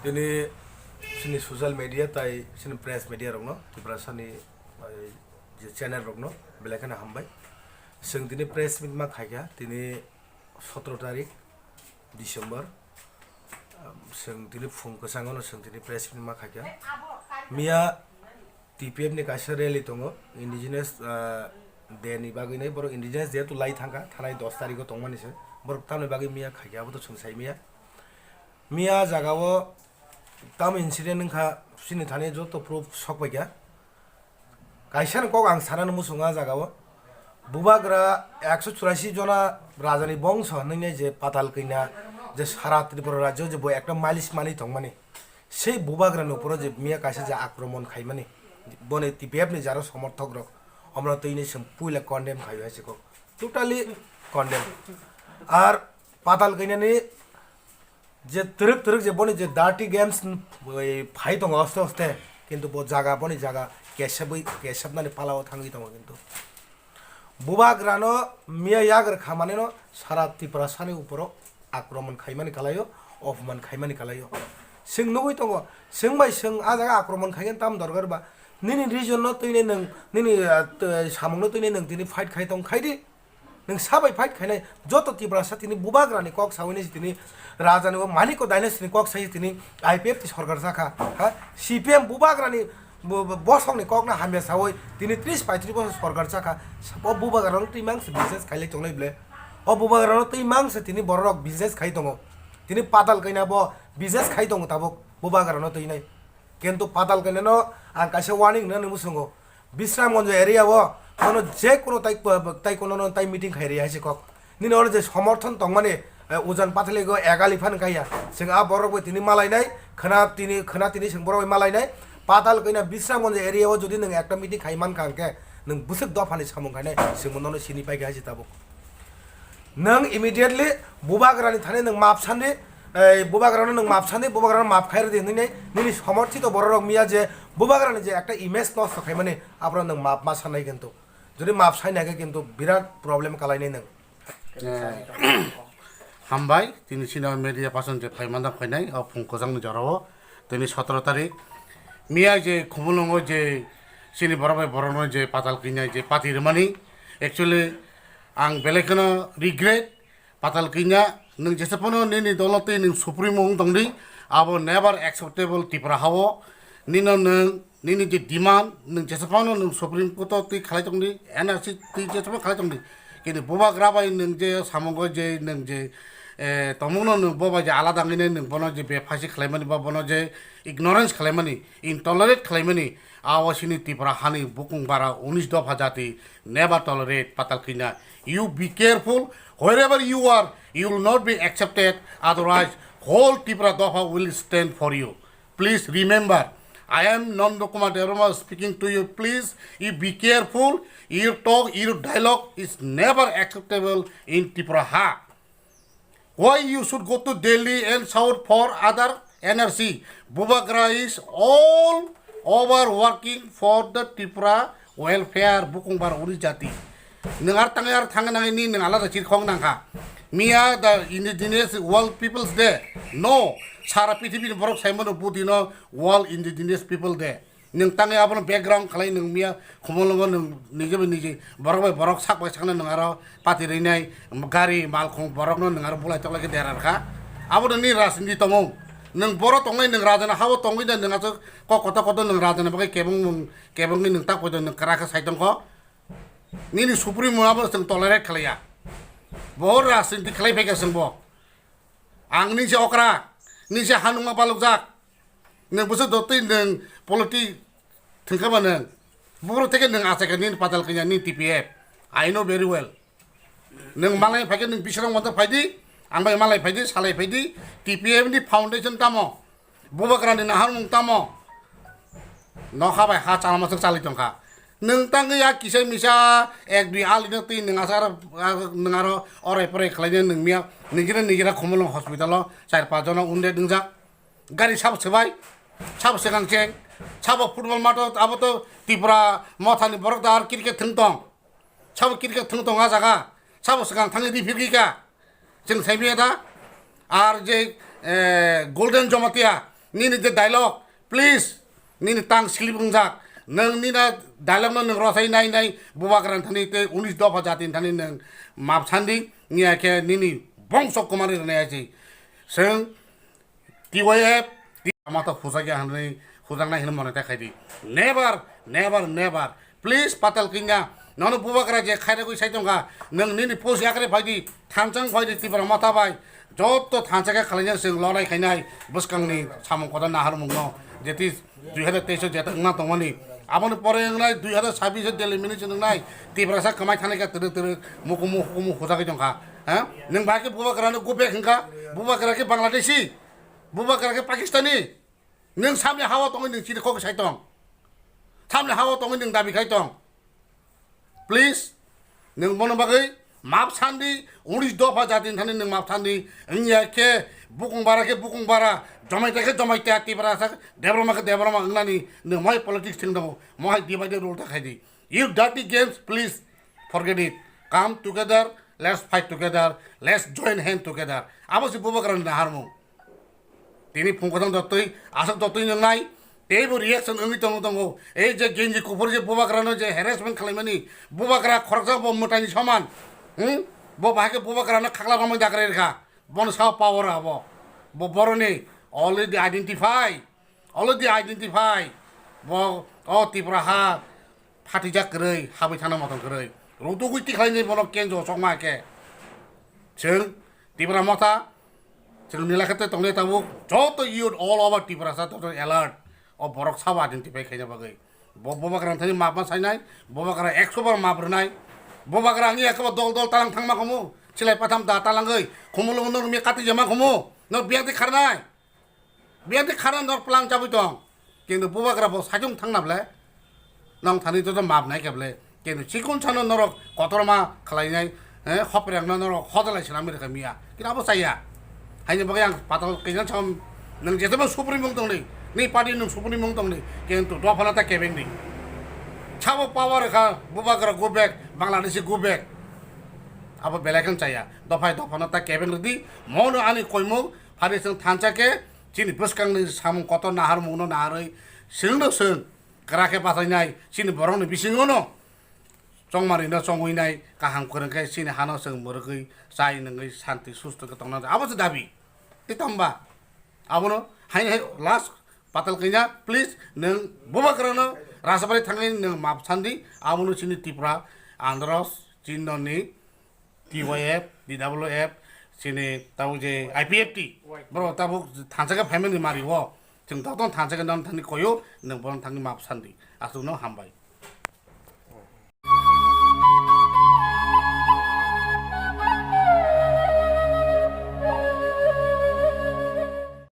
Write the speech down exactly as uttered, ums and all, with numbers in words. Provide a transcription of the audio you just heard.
Tini chini social media tai chini press media rokno, Tiprasani, eh, je channel rokno belai kheno hambai. Chwng tini press meet ma khaikha, tini sotro tarik December. Chwng tini phung kwchangono chwng tini press meet ma khaikha. Miya T P F ni kaisa rally tongo, indigenous, ah, day ni bagwi nai, borok indigenous day to lai thangkha, thanai dos tarikh o tongmani se, borok tamni bagwi miya khaikha, abo to chwng sai miya. Miya jaga o tamo incident wngkha, chini thani joto proof sok paikha. Kaisa ni kok ang sana muchungo ah jaga o, bubagra ekso churasi jona raja ni bongso hinwi nai je Patal Kanya, je sara Tripura rajyo je bo ekta malish manwi tongmani. Sei bubagrani uporo je miya kaisa je akromon khaimani, boni T P F ni jaro somorthok rok, omono twi ni chwng puila condemn khaio hai se kok, totally condemn. Ar Patal Kanyani je twrwk twrwk je boni je dirty games n-, oi phai tongo aste aste, kintu bo jaga boni jaga kesebwi, kesebnani palao thangwi tongo kintu. Bubagrano miya yagra khamanino sara Tiprasani uporo akromon khaimani kalaio, opman khaimani kalaio. Chwng nugwi tongo, chwng bai chwng ah jaga akromon khaikhe tam dorkar ba? Nini region no twinai nwng, nini, ah, t-, samungno twinai nwng tini fight khai tong khai di. Nwng sabai fight khainai joto Tiprasa tini bubagrani kok sawi nai tini rajani o Manik o dynasty ni kok sai tini I P F T sorkar sakha, ha? C P M bubagrani bo-, bo-, bosongni kokno hamya sawi tini tris paitris bosor sorkar chakha. O bubagrano twi mang se business khailai tongnai ble? O bubagrano twi mang se tini bororok business khai tongo. Tini Patal Kanya bo business khai tongo tabuk bubagrano twi nai. Kintu Patal Kanya no ang kaisa warning rwnani muchungo. Bisramganj area o bono je kono tai, tai kono no tai meeting khai ri hai se kok. Nini oro je somorthon tongmani, eh, Ujan Pathaligo egali phan kaiya. Chwng a borok bai tini malainai, khwna tini, khwna tini chwng borok bai malainai. Patal Kanya Bisramganj area o jodi nwng ekta meeting khai mankha hwnkhe, nwng bwswk dophani samung khainai, chwng bono sini paikha hai se tabuk. Nwng immediately bubagrani thani nwng map sandi, eh, bubagrano nwng map sandi, bubagrano map khai rwdi hinwi nai, nini somorthito bororok miya je bubagrani je ekta image nosto khaimani, aphuru nwng map ma sanai kintu. Jodi map saina khe kintu birat problem kalainai nwng. Eh, hambai, tini chini media person je phai manda phainai, o phung kwchangni jorao, tini sotoro tarik. Miya je Khumulwngo je chini borok bai borokno je Patal Kanya je pati rwmani, actually, ang belai kheno regret, Patal Kanya, nwng jesa phano nini dolo tei nwng supremo wng tongdi, abo never acceptable Tripura hao. Nino nwng nini je demand, nwng jesa phano nwng supremo koto twi khalai tongdi, N R C twi jesa phano khalai tongdi. Kini bubagra bai nwng je samungo je nwng je, eh, tongmungno nwng bo bai je alada wngwi nwng bono je bephasi khlaimani ba bono je ignorance khlaimani, intolerate khlaimani, Awa sini Tripura hani bukung bara unis dopha jati never tolerate Patal Kanya. You be careful wherever you are, you will not be accepted. Otherwise, whole Tripura dopha will stand for you. Please remember, I am Nanda Kumar Debbarma speaking to you. Please, you be careful. Your talk, your dialogue is never acceptable in Tripura. Ha. Why you should go to Delhi and shout for other N R C? Bubagra is all over working for the Tripura welfare, bukung bar uri jati. Nwng ar tangwi ar thangwi nangwi ni nwng alada chirkhok nangkha. Miya the Indigenous World Peoples Day. No, sara pithibini borok saimano budino World Indigenous People Day. Nwng tangwi abono background khlai nwng miya khumulwngo nwng nije bai nije borok bai borok sak bai sakno nwng aro pati rwnai gari malkhung borokno nwng aro bulai toklai khe dera rwkha. Abono nini rajniti tongmung. Nwng boro tongnai nwng rajana hao tongwi da nwng aswk kok kotor kotor nwng rajana bagwi kebengmung kebengwi nwng tak poito nwng kwrak khe sai tongkho. Nini supremo abono chwng tolerate khlaiya. Bo rajniti khlai phaikha chwngbo. Ang nini se okra, nini se hanungma balukjak. Nwng bwswk dotwi nwng politi thwngkha ba nwng. Buphuru theke nwng achaikha nini Patal Kanya nini T P F. I know very well. Nwng malai phaikhe nwng bisrang monthok phaidi, ang bai malai phaidi, salai phaidi, T P F ni foundation tamo? Bubagrani naharmung tamo? Nokha bai ha chalma swk chalai tongkha. Nwng tangwi ya kisa misa ek dui alino twi nwng asa aro, nwng aro orai porai khlaina nwng miya nijira nijira Khumulwng hospital o char panch jona wounded wngjak. Gari sabo swbai, sabo swkang cheng, sabo football math o abo to Tripura mothani borok da ar cricket thwng tong. Sabo cricket thwng tong a jaga, sabo swkang thangwi ri phirkhi kha. Chwng sai manya da? Ar je, eh, Golden Jamatia, Nini je dialogue, please, nini tang slip wngjak. Nwng nina dialogue no nwng rosai nai nai bubagra thani tei unis dopha jati thani nwng map sandi, niya khe nini bongso kumari rwnai aisi. Swng T Y F, T Y F mata hujakya hinwi hujaknai hinwi mone ta khaidi. Never, never, never. Please, Patal Kanya, nono bubagra je khairagwi sai tongkha, nwng nini post yakre phaidi, thansa wng phaidi Tipra Motha bai, joto thansa khe khwlainai chwng lorai khainai bwskangni samung kotor naharmungno, jeti dui hazar teis o jeta wngna tongmani. Aboni pore wngnai dui hazar sabis o Delhi mini chwng wngnai, Tiprasa kwmai thanai khe twrwk twrwk mukumu hukumu hujagwi tongkha. Ha? Nwng bai khe bubagrano go back hwnkha, bubagra khe Bangladeshi, bubagra khe Pakistani. Nwng samni hao tongwi nwng chini kok sai tong. Samni hao tongwi nwng dabi khai tong. Please, nwng bono bagwi map sandi, unis dopha jati thani nwng map sandi. Wngya khe bukung bara khe bukung bara, jomaita khe jomaita, Tiprasa Debbarma khe Debbarma wngnani nwng mohai politics thwng tongo, mohai divide and rule ta khaidi. You dirty games, please forget it. Come together, let's fight together, let's join hand together. Abo se bubagrani naharmung. Tini phung kwthang jottoi, aswk jottoi nwngnai, teibo reaction wngwi tongo tongo. Ei je genji kuphur je bubagrano je harassment khwlaimani, bubagra khoroksa bo mwtaini soman. Hmm? Bo bahai khe bubagrano khakla romwi dakrai rwkha. Bono sao power abo. Bo boroni already identify. Already identify. Bo o Tipra ha phatijak kwrwi, habwi thangna motom kwrwi. Rutugwi tikhlaini bono kenjo chokma khe. Chwng Tipra Motha, chwng nila khe tei tongnai tabuk joto youth all over Tiprasa joto alert. O borok sabo identify khaina bagwi. Bo bubagra thani map ma sainai, bubagra ekso bar map rwnai. Bubagra wngya khe bo dol dol talang thangma khumu, chilai patham da talangwi, khumulwng no mia kati jama khumu, no biyak di kharnai. Biya de khara nor plan chabwi tong. Kintu bubagra bo sajung thangna ble. Nong thani joto map nai khe ble. Kintu chikon sano norok kotorma khlainai, eh, hoprengno norok hodalai swnamwi rwkha miya. Kintu abo chaya. Haini bagwi ang patal kaijan sam nwng jeto bo supri mung tongni. Ni party nwng supri mung tongni. Kintu dophano ta kebeng di. Sabo power kha bubagra go back, Bangladeshi go back. Abo belai khe chaya. Dophai dophano ta kebeng rwdi. Mono ani koimung phari chwng thansa khe chini bwskangni samung kotor naharmungno naharwi chwngno chwng kwrak khe bachainai chini borokni bisingono chongmarino chongwinai kaham kwrwng khe chini hano chwng mwrwgwi chai nungwi santi susto khe tongna abo se dabi. Tei tamba abono haino hai last patal kanya please nwng bubagrano Rajabari thangwi nwng map sandi abono chini Tripura Andhra Chinno ni T Y F, D W F, chini tabuk je I P F T, borok tabuk thansa khe phaimani mari o. Chwng tabuk thansa khe non thani koyo, nwng bono thangwi map sandi. Aswkno hambai.